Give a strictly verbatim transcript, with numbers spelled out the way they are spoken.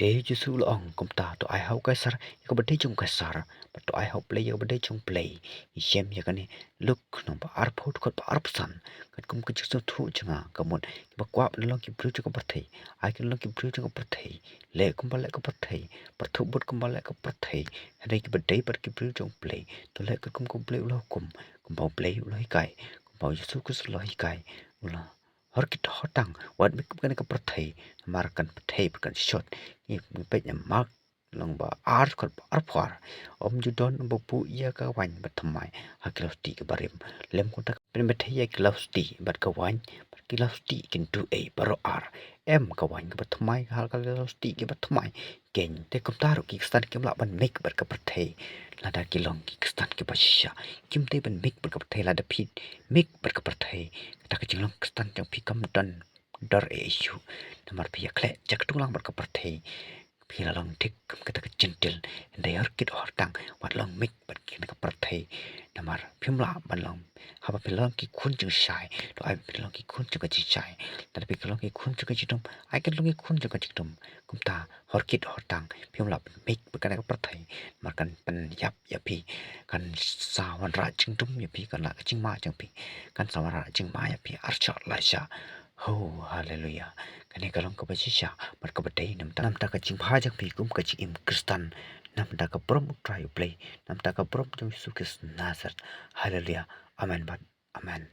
Te Jisu u la ong kumta, to ai ha u Kaisar ïa kaba dei jong u Kaisar, bad to ai ha u Blei ïa kaba dei jong u Blei. Ngi shem ïa kane Luk lynnong ba arphew dkhot ba arphew san. Katkum ka jingsngewthuh jong nga, ka mut kiba kwah ban long ki briew jong ka pyrthei, ai kin long ki briew jong ka pyrthei, leh kumba leh ka pyrthei, pyrthuh bud kumba leh ka pyrthei. Hynrei kiba dei pat ki briew jong u Blei, to leh katkum ka u Blei u la hukum, kumba u Blei u la hikai, kumba u Jisu Khrist u la hikai. U la hor kit hor tang, wat mih bad kane ka pyrthei, namar kan pyrthei bad kan shot. Ngi peit na Mark lynnong ba ar dkhot ba arphew ar. Ym ju don uba buh ïa ka waiñ bad thymmai ha ki laustieh kiba rim, lymda kumta kan pynbthei ïa ki laustieh bad ka waiñ, bad ki laustieh kin duh ei baroh ar. Em, ka waiñ kaba thymmai ha ki laustieh kiba thymmai. Keiñ te kumta ruh ki khristan kim lah ban mih bad ka pyrthei lada ki long ki khristan kiba shisha. Kim dei ban mih bad ka pyrthei. Lada phi mih bad ka pyrthei, kata ka jinglong khristan jong phi kam don dor ei ei shuh, namar phi ïakhleh jaktung lang bad ka pyrthei. Phi la long thik kum kata ka jentil. Hynrei hor kit hor tang, wat long mih bad kane ka pyrthei. Namar phim lah ban long, haba phi long ki khun jong shai, to ai phi long ki khun jong ka jingshai. Lada phi long ki khun jong ka jingdum, ai kin long ki khun jong ka jingdum. Kumta hor kit hor tang, phim lah ban mih bad kane ka pyrthei, namar kan pynïap ïa phi, kan sa wanrah jingdum ïa phi, kan lah ka jingma jong phi, kan sa wanrah jingma ïa phi arshah lashah. Ho, haleluya. Kane ka long kaba shisha bad kaba dei namar, namar ka jingbha jong phi kum ka jingim khristan, namar ka burom u Trai u Blei, namar ka burom jong u Jisu Khrist Nasaret. Haleluya. Amen bad amen.